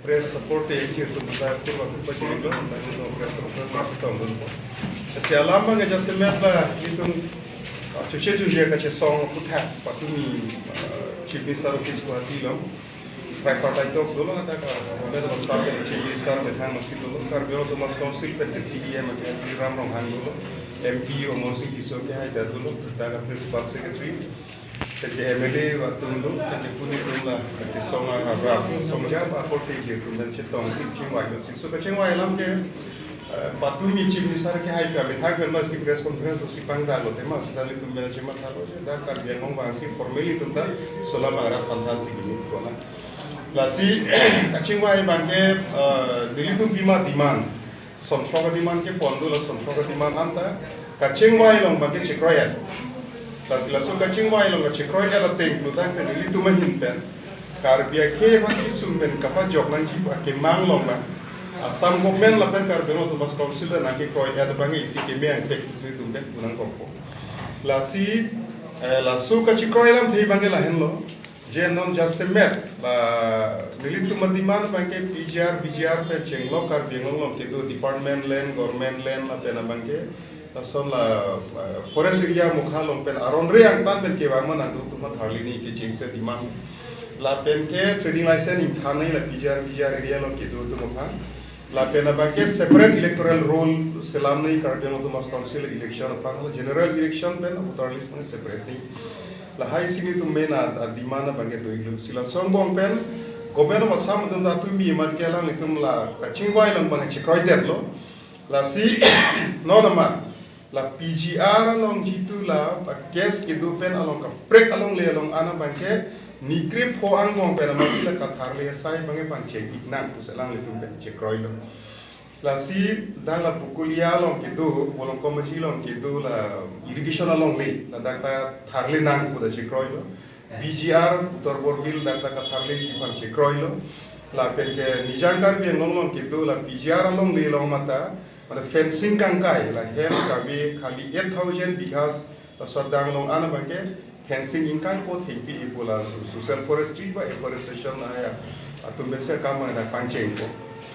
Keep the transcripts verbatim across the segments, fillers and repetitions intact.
Press support te ekjir atum ta kurva kurva jililo, ta ilitum press conference ma tong dun. Si alam abang jasemet la ilitum, ah, chushe junje kachesong aphuthak patumi, ah, Chief Minister Office Guwahati along. Tripartite talk dolo, hadak, ah, Government of Assam pen Chief Minister methang masi dolo, Karbi Anglong Autonomous Council pen ke C E M ke Ram Ronghang dolo, M P Amarsing Tisso ke haida dolo, hadak Principal Secretary. Teke M L A atum do, teke puni atum la, teke song a rabra, song jam apor teke atum pen chetong si chingvai lo si. So kachingvai alam ke, eh, patumi Chief Minister ke hai pen, methang pen ma si press conference si pangdalo tema, seta ilitum pen chematha lo, dak Karbi Anglong abang si formally atum ta, so alam abang rat panthan si gimit kona. Lasi, kachingvai abang ke, eh, nelitum bima demand. Son throk a-demand ke pon dolo, son throk a-demand anta kachingvai along abang ke chekroi-et. Lasi laso kachingvai along kachekroi-et ateng pulotangte nelitum ahin pen Karbi akhei aphan kesung pen kapajok nangji akemang along abang Assam Government lapen Karbi Anglong Autonomous Council ta nangkekroi-et abang isi keme angthek si nelitum pen pu nangkokpo. Lasi, eh, laso kachekroi alamthe abang ke lahenlo. Je non jasemet la nelitum a-demand abang ke P G R, V G R pen chenglok Karbi Anglong along kedo department land, government land lapen abang ke lason la, eh, forest area mukha along pen aron re angtan pen kevang ma nangdo atum aphan tharli nangji kechengsi a-demand. Lapen ke trading license ingthan nangji la P G R, V G R area along kedo atum aphan. Lapen abang ke separate electoral roll selam nangji Karbi Anglong Autonomous Council election aphan, general election pen voter list abang separate nangji. Lahai si nelitum main a, a-demand abang ke do-iklo. Si laso angbong pen Government of Assam atum ta tumi mat ke alanglitum la kachingvai along abang chekroidetlo. Lasi non amat la P G R along jitu la, la case kedo pen along kaprek alongle along an abang ke nikrip ho angbong pen amatsi la katharli asai abang ke pangcheng-ik nang pusi alanglitum pen chekroilo. Lasi dak la Bokolia along kedo, Bolongkom Aji along kedo la irrigation alongle, ladak ta tharli nang pu ta chekroilo. V G R Uttar Borbil dak ta katharliji aphan chekroilo. Lapen ke Nijang Karbi Anglong along kedo la P G R alongle along mata, mane fencing kangkai, la hem kave khali eight thousand bighas, laso adang along an abang ke fencing ingkangpo thengpi-ik pu la so-, social forestry ba afforestation ahai atum pensi akam abang dak pangchengpo.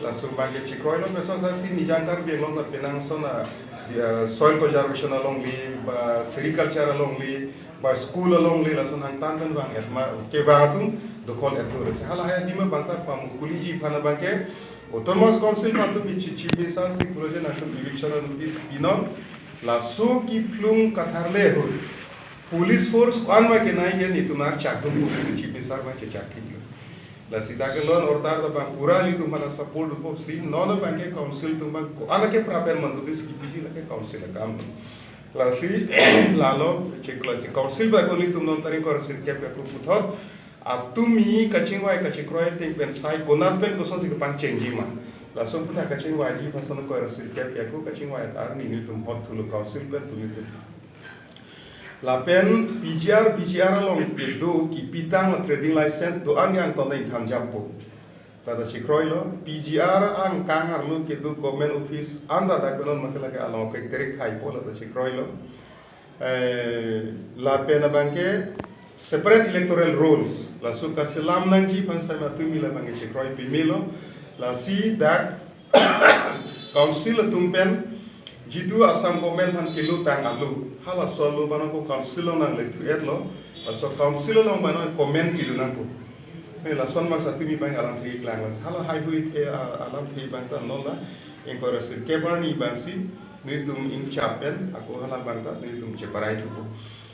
Laso abang ke chekroilo, lason sa si Nijang Karbi Anglong ta penang ason a, ya, soil conservation alongle, ba sericulture alongle, ba school alongle, lason angtan pen vang-et ma, kevang atum dokok-et lo. Lasi halahai adim abang ta pamukuliji aphan abang ke Autonomous Council aphan tumi Chief Minister si pulo je nangtum eviction notice pinon, laso kephlung katharle ahut police force ko-an ma kenai ke nelitum archak dun pu Chief Minister abang chechak thik lo. Lasi dak ke law and order ta abang pura nelitum aphan support dopo si, non abang ke council atum abang ko-an ke prapen mandut si kipiji lake council akam. Lasi lalo chek lasi council abang ko nelitum non tarik ingkoi ra sirkep ke aku puthot atumi kachingvai kachekroi ateng pen sai konat pen kosonsi kepangchengji ma. Laso aphuthak kachingvaiji aphan son ingkoi ra sirkep ke aku kachingvai arni nelitum hot thulo council pen tu nelitum. Lapen P G R, V G R along kedo kepitang la trading license do-an ke angtan ta ingthan jampo. Lata chekroilo, P G R angkang arlo kedo government office an ta dak benon ma ke lake along ke terek thaipo, lata chekroilo. Eh, lapen abang ke separate electoral rolls, laso kaselam nangji aphan sai ma tumi la abang ke chekroi pemelo, lasi dak council atum pen jitu Assam government aphan kelutang alo, halaso alo abang ko council along nangle thu-et lo, laso council along abang comment kedo nangpo. Ne lason ma sa tumi abang alamthe keklang las. Hala haihui the a, alamthe abang ta non la ingkoi ra sirkep arni abang si nelitum ingchap pen ako hala abang ta nelitum cheparai thupo.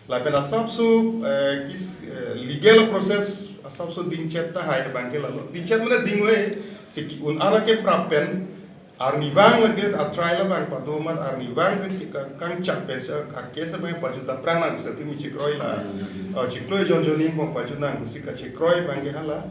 Lapen asapso, eh, kis, eh, legal process asapso dingchet tahai abang ke lalo. Dingchet mane dingve si ke-un an ke prapen arnivang lake atrai labang pado amat arnivang ke ka-, kangchak pen si a-case abang pajut aphrang nang si tumi chekroi la. Oh, chiklo jon jon ni abang pajut nang si kachekroi abang ke hala.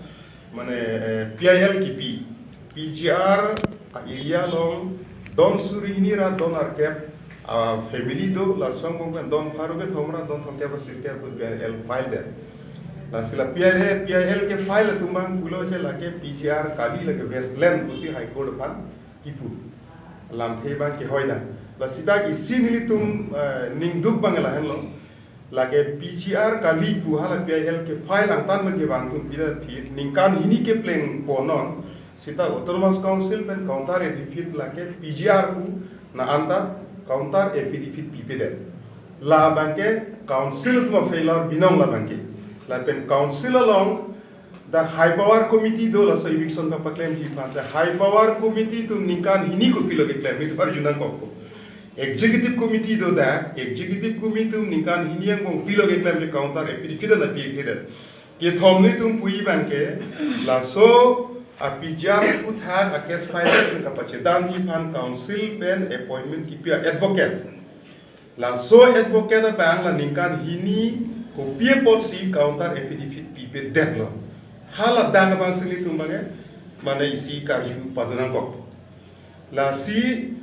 Mane, eh, P I L kipi. P G R a-area along don suri hini ra don arkep a-family do, laso angbong pen don pharo kethom ra don thomkep ra sirkep do P I L file det. Lasi la P I L, P I L kefile atum abang pulo je lake P G R kali lake wasteland pusi High Court aphan kipu. Lamthe abang kehoi nang. Lasi dak isi nelitum, eh, ningduk abang lahenlo. Lake P G R kali pu hala P I L kefile angtan abang kevang atum pida phi ningkan hini kepleng ponon. Sita Autonomous Council pen counter affidavit lake P G R pu na anta counter affidavit pipedet. La abangke council atum failure binong la abangke. Lapen council along the high power committee do laso eviction kapaklemji aphan. The high power committee atum ningkan hini kopilo keklem, ito arjunangkok. Executive committee do, the executive committee atum ningkan hini angbong pilo keklem ke counter affidavit na pipedet. Kethom nelitum puji abangke, laso a P G R pu athak a case file pen kapachedanji aphan council pen appointment kipi a advocate. Laso advocate abang la ningkan hini kopi apotsi counter affidavit pipedetlo. Hala dak abangsi nelitum abangke, mane isi karju padunangkok. Lasi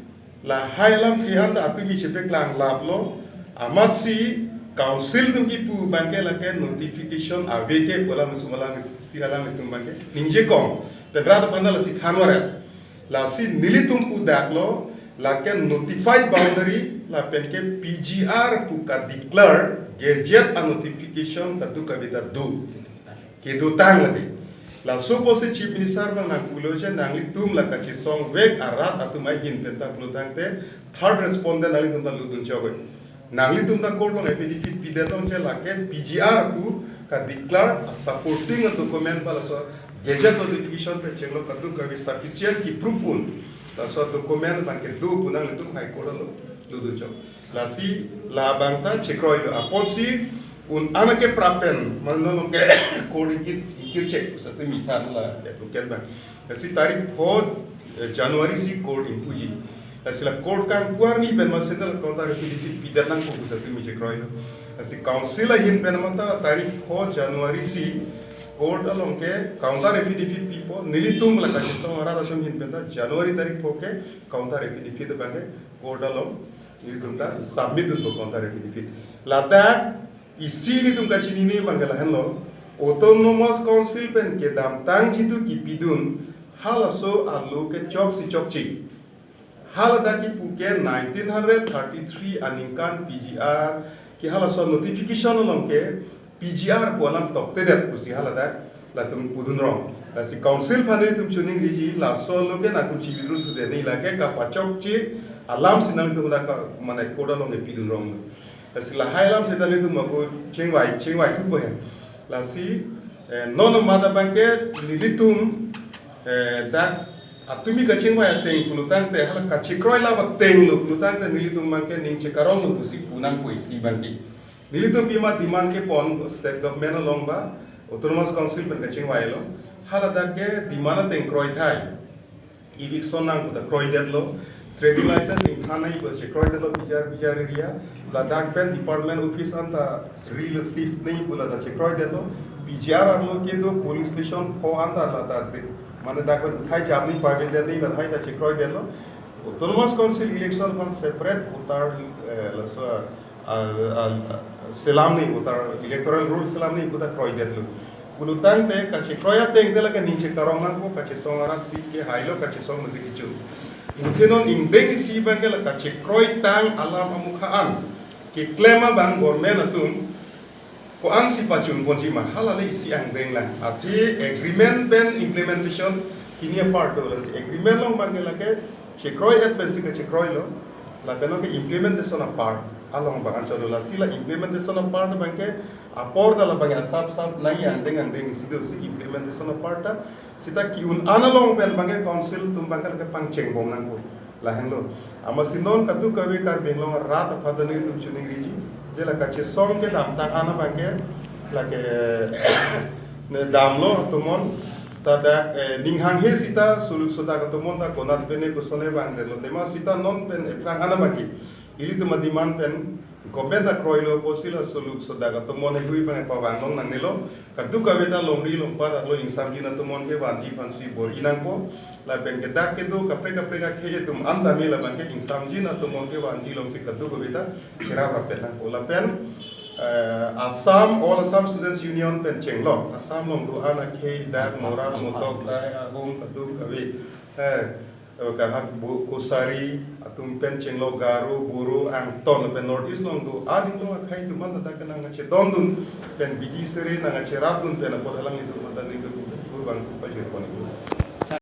lahai alamthe anta atumi chepaklangklaplo, amatsi council atum kipu abangke lake notification ave ke pu alam sum alam si alam itum abangke ningje kong. Pen rat aphan lasi thanvaret. Lasi nelitum pudaklo, lake notified boundary lapen ke P G R pu kadeclare gazette a notification kadokave ta do. Kedotang lake. Laso apotsi Chief Minister abang nangpulo je nanglitum la kachesongvek arat atum ahin pen ta pulo tangte third respondent nanglitum ta lutdun chokoi. Nanglitum ta court along affidavit pidet along che lake P G R pu kadeclare a supporting a document ba laso gazette notification pen chenglo kadokave sufficient kiproof un. Laso document abangke do pu nanglitum High Court along lutdun chok. Lasi labang ta chekroilo apotsi un-an akeprap pen mane non ke court ingkir, ingkir chek pusi atumi than la advocate abang. Lasi tarik pho, eh, January si court ingpuji. Lasi la court kangpu arni pen ma central counter affidavit pidet nangpo pusi atumi chekroilo. Lasi council ahin pen mata tarik pho January si court along ke counter affidavit pipo, nelitum la kachesong arat atum ahin pen ta January tarik pho ke counter affidavit abangke court along nelitum ta submit dunpo counter affidavit. Ladak isi nelitum kachinine abangke lahenlo, Autonomous Council pen kedamtang jitu kipidun halaso alo ke choksi chokche. Haladak kipu ke nineteen hundred thirty-three aningkan P G R ke halaso notification along ke P G R pu alam toktedet pusi haladak latum pudun rong. Lasi council aphan nelitum chuning riji laso alo ke nangtum chi withdraw thudet, ne lake kapachokche alam si nangtum dak ka mane court along ke pidun rong. Lasi lahai alam seta nelitum ako chingvai, chingvai thupo he. Lasi, eh, non mata abangke nelitum, eh, dak atumi kachingvai ateng pulo tangte hala kachekroi laba atenglo pulo tangte nelitum abangke ning chekaronglo pusi punangpo isi abangke. Nelitum pima demand kepon state government along ba Autonomous Council pen kachingvai along. Haladak ke demand ateng kroithai. Eviction nang pu ta kroidetlo. Trading license ingthan nangji pu ta chekroidetlo P G R, P G R area. Ladak pen department office anta rel shift nangji pu ta chekroidetlo. P G R arlo kedo polling station pho anta ladak de. Mane dak pen thai jam ni pavedet nangji lahai ta chekroidetlo. Autonomous Council election aphan separate voter, eh, laso, ah, ah, selam nangji voter, electoral roll selam nangji pu ta kroidetlo. Pulo tangte kachekroi ateng te lake ning chekarong nangpo, kachesong arat si kehailo, kachesong mati kichu. Muthe non ingdeng isi abangke la kachekroitang alam amukha an keklem abang government atum ko-ansi pachun ponji ma, hala le isi angdeng lang. Athe agreement pen implementation hini apart do, lasi agreement along abangke lake chekroi-et pensi kachekroilo, lapen ke implementation apart along abang anchot do, lasi la implementation apart abangke apor ta labang asap sap nangji angdeng angdeng isi do, si implementation apart ta sita ki-un-an along pen abangke council atum abangke lake pangchengbom nangpo. Lahenlo. Amatsi non kadokave Karbi Anglong arat aphan ta nelitum chuning riji. Je la kachesong kedamtang an abangke lake ne damlo atomon. Sita dak, eh, ning hanghe sita suluk sodak atomon ta konat pen ne kosonne vangdetlo. Tema sita non pen ephrang an abangke ilitum ademand pen government ta kroilo apotsi la suluk sodak atomon ehui abang pavang long nangnelo. Kadokave ta longri longpat arlo ingsamjin atomon kevanji aphansi bor-i nangpo. Lapen ke dak kedo kaprek kaprek akhei atum an tame labangke ingsamjin atomon kevanji alongsi kadokave ta cherap rapet nangpo. Lapen, eh, Assam, All Assam Students Union pen chenglo. Assam along do-an akhei dak Morak, Motok, Dai, Ahom, kadokave. Eh, eh, kahak bo Kosari atum pen chenglo, Garo, Boro, Angton pen North East along do-an ingtong akhei atum an dak nangkachedondun pen bidi sere nangkacherapdun pen apot alanglitum an ta nelitum kurvangthu pajirpon.